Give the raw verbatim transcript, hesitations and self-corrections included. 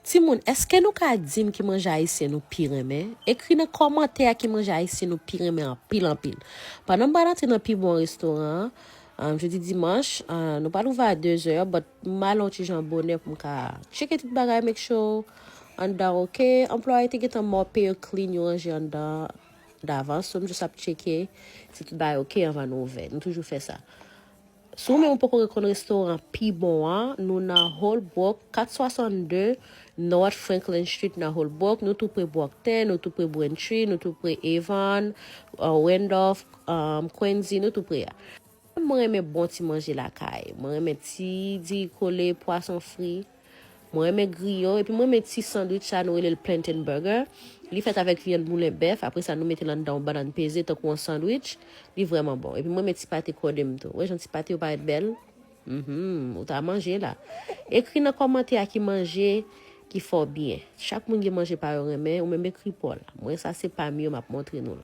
Timoun, èske nou ka di m ki manje ayisyen nou pi renmen? Ekri nan kòmantè a ki manje ayisyen nou pi renmen anpil, anpil. Pandan m pral antre nan pi bon restoran an, um, jodi dimanch, uh, nou pral ouvè a de zè, but m ale yon ti jan bonè pou m ka tcheke tout bagay, make sure anndan oke. Anplwaye te gentan mòpe yo clean, yo ranje anndan davans, so m jis ap tcheke si tout bagay oke anvan nou ouvè. Nou toujou fè sa. Si w menm ou poko rekonn restoran pi bon an, nou nan Holbrook, kat swasanndde North Franklin Street nan Holbrook. Nou tou pre Brockton, nou tou pre Braintree, nou tou pre Avon, uh, Randolph, um, Quincy, nou tou pre a. Mwen renmen bon ti manje lakay. Mwen renmen ti diri kole, pwason fri. Mwen renmen griyo, epi mwen renmen ti sandwich sa nou rele l plantain burger. Li fèt avèk vyann moulen bèf, apre sa nou mete l anndan yon bannann peze tankou yon sandwich. Li vrèman bon. Epi mwen renmen ti pate kòde m tou. Wè jan ti pate yo parèt bèl? Mhm, ou ta manje la. Ekri nan kòmantè a ki manje ki fè w byen. Chak moun gen manje pa yo renmen, ou menm ekri pa w la. Mwen sa se pa m yo m ap montre nou la.